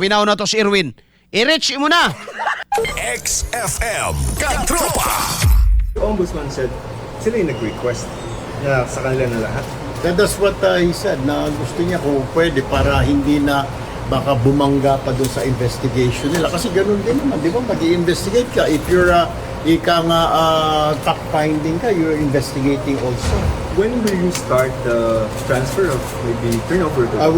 Pinaw na to si Erwin. I-reach mo na. XFM Katropa. The ombudsman said sila yung nag-request na sa kanila na lahat. That's what he said, na gusto niya kung pwede para hindi na baka bumangga pa doon sa investigation nila. Kasi ganun din naman, di ba? Mag-investigate ka. If you're, ika nga fact-finding ka, you're investigating also. When will you start the transfer of maybe turnover to I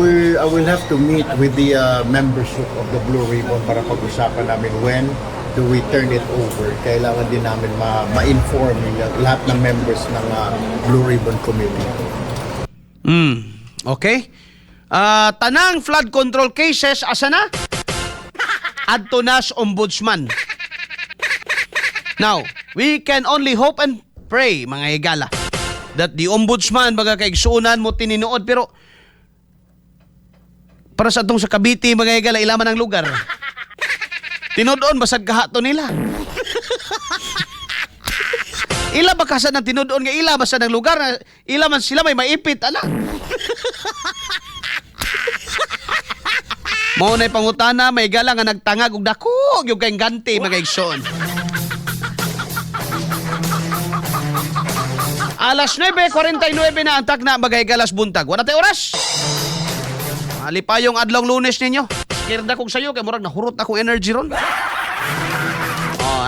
will have to meet with the membership of the Blue Ribbon para pag-usapan namin when do we turn it over. Kailangan din namin ma-inform yung lahat ng members ng Blue Ribbon Committee. Okay? Ah, tanang flood control cases asa na? Adto na sa ombudsman. Now, we can only hope and pray, mga higala, that the ombudsman mga kaigsuonan mo tininood, pero para sa atong sa Cavite, mga higala, ilaman ang lugar. Tinuod basag kahato nila. Ila ba kasad ng tinud-on nga ila ba sa ng lugar na ila man sila may maipit ala. Mao na'y pangutana may gala nga nagtangag og dako gyud kay ganti, mga igsoon. Alas 9:49 na ang takna, mga higalas buntag. Wala tay oras. Malipayong adlong Lunes ninyo. Skirda kog sayo kay murag nahurot akong energy ron.